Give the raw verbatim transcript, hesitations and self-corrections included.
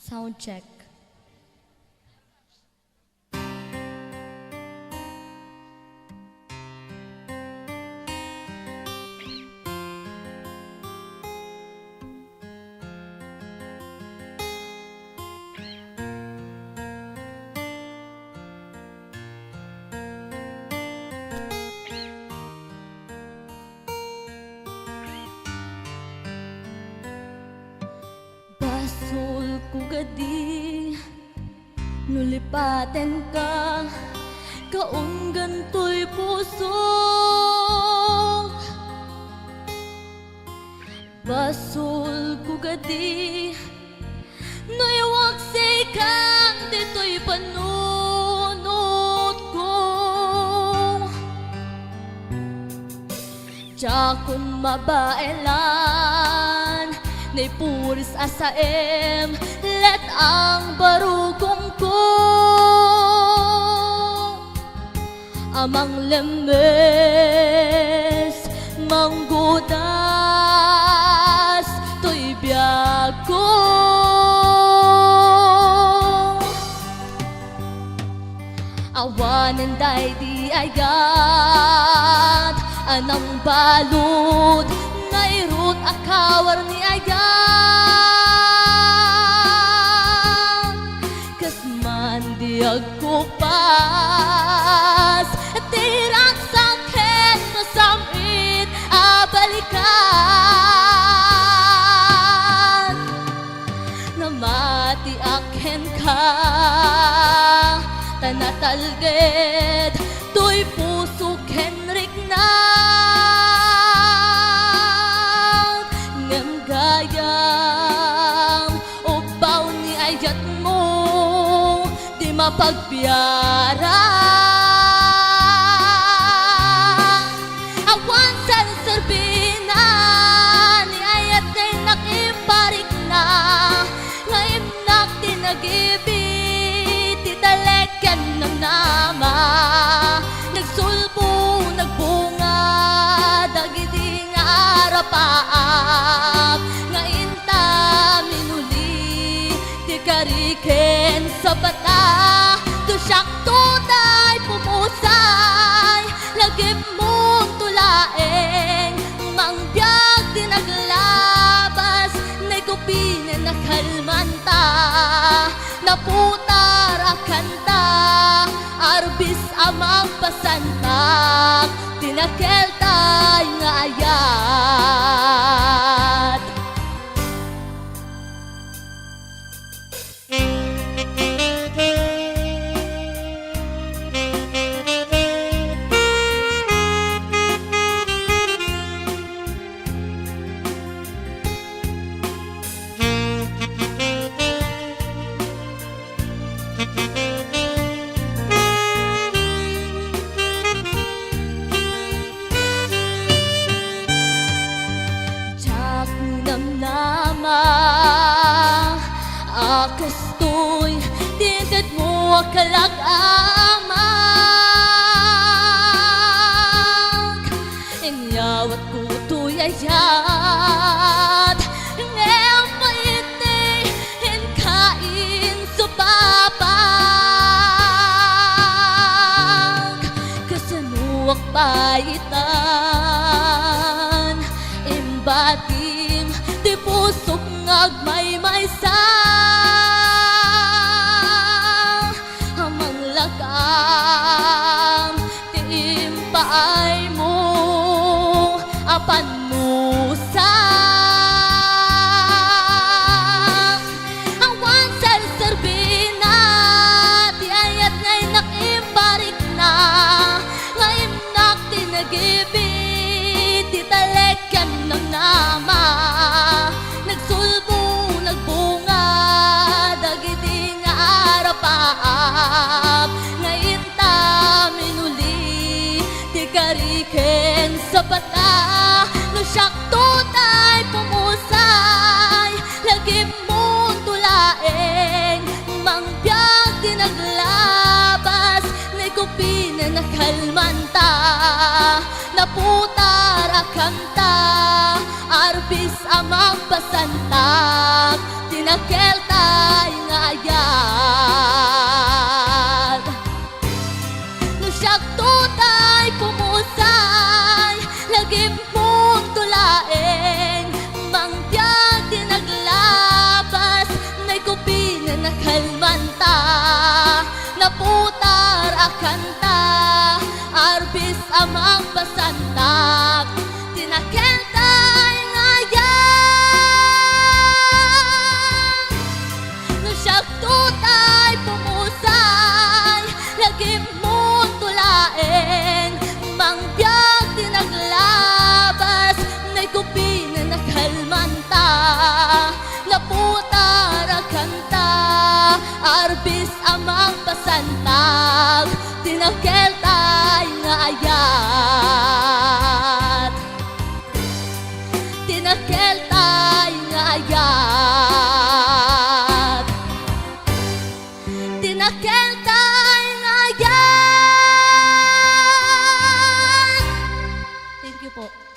Sound check. Basolko gadi no lipatenka, kaunggan toy pusok. Basolko gadi no iwaksikan ditoy panunotko. Diakon mabaelan, naipuris a saem, let-ang barukongko. A manglemmes, manggudas, toy biagko. Awanen daydi ayat a nangbalud, nairut a kawar ni ayat. Kas man di agkupas, ti ragsak ket no sam-it a balikan. Namatiak kenka, ta natalged toy puso ken riknak. Ngem gayam, ubbaw ni ayatmo, di mapagbiaran. Awan serserbina ni ayat nga innak imparikna, nga imnak ti nagibit ti talek ken namnama. Nagsulbo, nagbunga dagidi nga arapaap, nga inta minuli ti kari ken sabata. Ti siakto tay pumusay, lagipmon to laeng, mangbiag ti naglabas, naikupinen a kalmanta, naputar a kanta, arbis a mangpasantak, ti nakeltay nga ayat. Diak namnama a kastoy ti intedmo a kalag-amak. Inyawatko toy ayat, ngem maitdi inka insupapak. Kasanoak pay itan imbatim ti pusok nga agmaymaysa? Manglakam ti impaaymo a pannusa. Awan serserbina ti ayat nga innak imparikna, nga imnak ti nagibit ti talek ken namnama. Nagsulbo, nagbunga dagidi nga arapaap, nga inta minuli ti kari ken sabata. No siakto tay pumusay, lagipmon to laeng, mangbiag ti naglabas, naikupinen a kalmanta, naputar a kanta, arbis a mangpasantak, ti nakeltay Bis a mangpasantag ti nakeltay nga ayat. Ti nakeltay nga ayat. Ti nakeltay nga ayat. Thank you po.